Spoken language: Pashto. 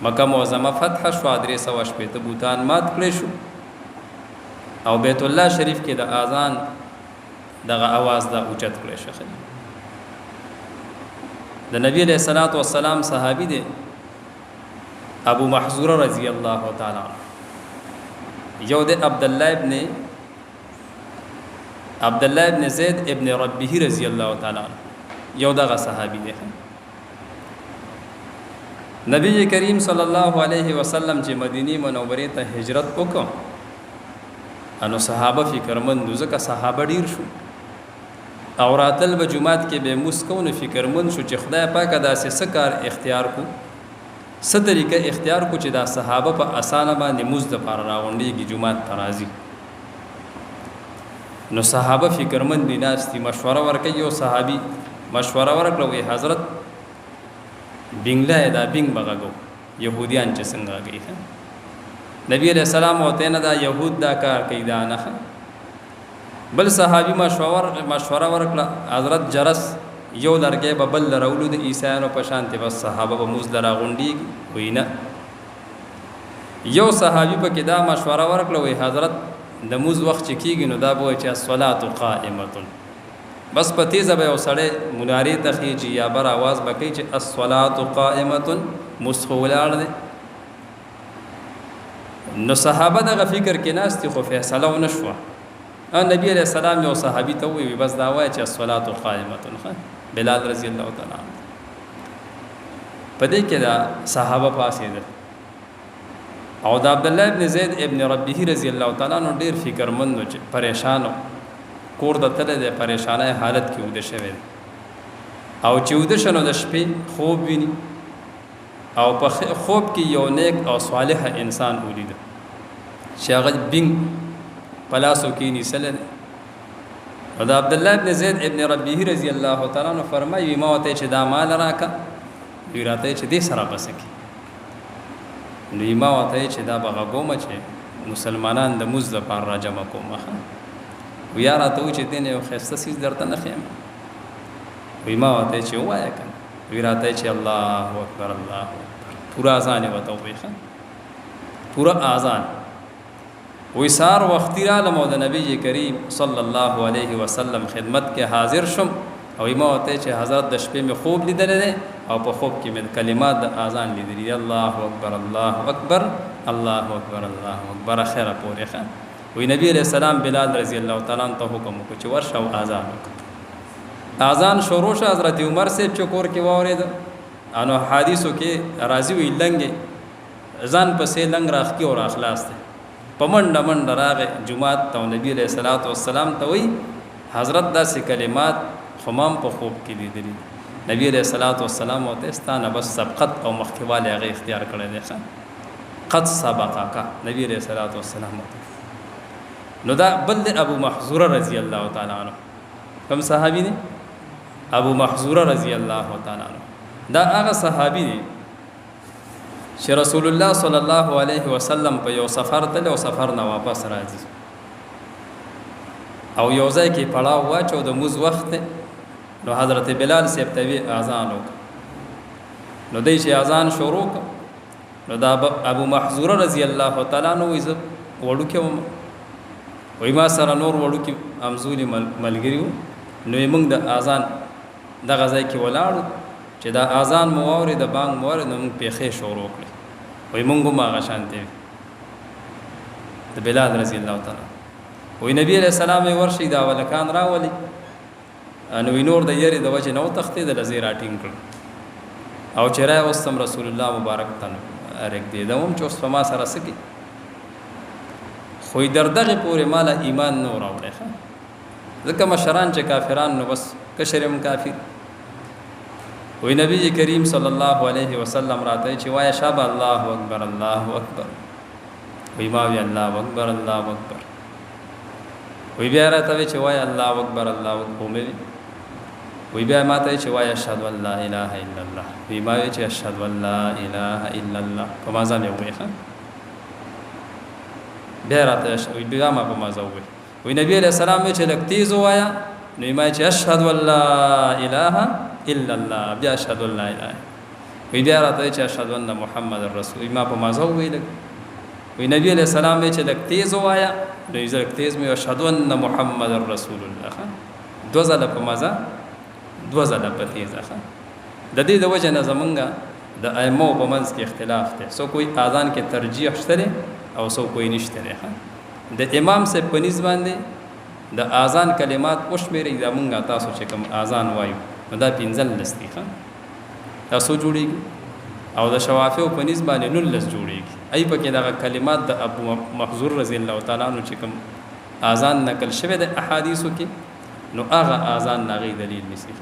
مکه معظمه فتح شوه، 360 بوتان مات کړی شو او بیت الله شریف کې د اذان دغه اواز دا اوچت کړی شو. د نبی علیہ الصلوۃ والسلام صحابي دی ابو محذوره رضی الله تعالی عنہ، یو د عبد الله ابن زید ابن ربه رضی الله تعالی عنہ، یو دغه صحابي دی. نبی کریم صلی الله علیه وسلم چې مدینه منوره ته هجرت وکړ، انو صحابه فکرمند، ځکه صحابه ډیر شو او راتل به جماعت کې به مسکو، نو فکرمند شو چې خدای پاک داسې څه کار اختیار کو، څه طریقه اختیار کو چې دا صحابه په اسانه باندې مز د پاره راغونډيږي، جماعت ته راځي. نو صحابه فکرمند دي، ناست دي، مشوره ورکوي. یو صحابي مشوره ورکړه، وی حضرت بنګله دا بنګ بغګو، يهوديان چې څنګه غږوي. نبی علیہ السلام ورته نه، دا يهود دا کار کوي، دا نه. بل صحابي مشوره ورکړه، حضرت جرس یو لرګی به بل لرولو د عیسایانو په شان ته، بس صحابه به موز لرا غونډیږي. وی نه. یو صحابي پکې دا مشوره ورکړه، وی حضرت د موز وخت چې کیږي نو دا به وایي چې الصلاة قائمة، بس په تیزه به یو سړی منارې ته خېږي یا بر اواز به کوي چې الصلاة قائمة، موز خو ولاړ دی. نو صحابه دغه فکر کې ناست دي، خو فیصله ونه شوه. نبی علیہ السلام یو صحابي ته وویل، بس دا وایه چې الصلاة قائمة. بلال رضی الله تعالی عنہ. په دې کې دا صحابه پاڅېدل او د عبد الله ابن زید ابن ربه رضی الله تعالی عنہ ډیر فکرمند و چې پریشان و، کور ته تللی دی، پریشانۍ حالت کې وده شوی دی او چې وده شو نو د شپې خوب ویني او په خوب کې یو نیک او صالح انسان ولید چې هغه بینګ په لاسو کې نیسلی دی. نو د عبد الله ابن زید ابن ربه رضی الله تعالی عنہ فرمایي، ما ورته چې دا مال راکه، وی راته چې دې سره بس کې. نو ما ورته چې دا به غږوم چې مسلمانان د موز لپاره را جمع کوم. ویا راته چې دین یو ښایسته څیز درته نه ښیم. وی ما ورته چې ووایه که نه. وی راته چې الله اکبر، الله اکبر، پوره اذان یې ورته وویل، پوره اذان. وی سار وختي رالم او د نبی کریم صلی الله علیه وسلم خدمت کې حاضر شوم او ما ورته چې حضرت د شپې مې خوب لیدلی دی او په خوب کې مې کلمات د اذان لیدلي دي، الله اکبر، الله اکبر، الله اکبر، الله اکبر، اخره پورې. ښه، وی نبی علیہ السلام بلال رضی الله تعالی عنہ ته حکم وکړ چې ورشه او اذان وکړه. اذان شروع شو. حضرت عمر صاحب چې کور کې واورېد، انو حدیثو کې راځي، وی لنګې ځان پسې لنګ راخکی او راخلاص دی، په منډه منډه راغی جومات ته او نبی علیہ الصلوۃ والسلام ته وی حضرت داسې کلمات خو ما هم په خوب کې لیدلي. نبی علیہ الصلوۃ والسلام ورته ستا نه بس سبقت او مخکېوالی هغه اختیار کړی دی، ښه، قد سبقک نبی علیہ الصلوۃ والسلام ورته. نو دا بل دی ابو محذوره رضی الله تعالی عنہ. کوم صحابي دی؟ ابو محذوره رضی الله تعالی عنہ. دا هغه صحابي دی چې رسول الله صلی الله علیه وسلم په یو سفر تل او سفر نه واپس راځي او یو ځای کې پړاو واچو، د موز وخت دی، نو حضرت بلال صاحب ته وی اذان وکړ. نو دی چې اذان شروع کړ، نو دا ابو محذوره رضی الله تعالی عنہ وی زه وړوکی وم، وی ما سره نور وړوکي امزولي ملګري وو، نو یې موږ د اذان دغه ځای کې ولاړو چې دا اذان مو واورېد، بانګ مو واورېد، نو موږ پېښې شروع کړې. وایي موږ هم هغه شانتې وي د بلال رضی الله تعالی. وایي نبی علیہ السلام یې ورشي دا ولکان راولي، نو وی نور د یرې د وجې نه وتښتېدل، زه یې راټینګ کړم او چې راوستم رسول الله مبارک ته نو رېږدېدم هم چې اوس په ما سره څه کوي، خو یې در دغې پورې ما له ایمان نه و راوړی. ښه، ځکه مشران چې کافران نو بس کشر هم کافر. وی نبی کریم صلی الله علیه وسلم راته چې وایه شابه الله اکبر، الله اکبر. وی ما وی الله اکبر، الله اکبر. وی بیا راته وی چې وایه الله اکبر، الله اکبر. مې وی بیا ما ته چې وایه اشهد ان لا اله الا الله. وی ما وی چې اشهد ان لا اله الا الله، په مازه مې ووی. ښه، بیا راته وی بیا ما په مازه ووی. وی نبی علیہ السلام وی چې لږ تیز ووایه، نو ما چې اشهد ان لا اله الا الله، بیا اشهد ان لا اله. وی بیا راته چې اشهد ان محمد رسول، ما په مزه وویل. وی نبی علیہ السلام چې لږ تیز وایا، نو زه لږ تیز مې اشهد ان محمد رسول الله. دوه ځله په مزه، دوه ځله په تیزه. د دې د وجه نه زمونږه د ائمو په منځ کې اختلاف دی، څوک کوئی اذان کې ترجیح شته دی او څوک کوئی نشته دی. د امام صاحب په نس باندې د اذان کلمات وشمېرئ، دا مونږه تاسو چې کوم اذان وایو نو دا 15 دي. دا څو جوړېږي؟ او د شوافیو په نس باندې 19 جوړېږي. ای پکې دغه کلمات د ابو محذور رضی الله تعالی عنہ چې کوم اذان نقل شوی د احادیثو کې، نو هغه اذان نه غي دلیل نیسي.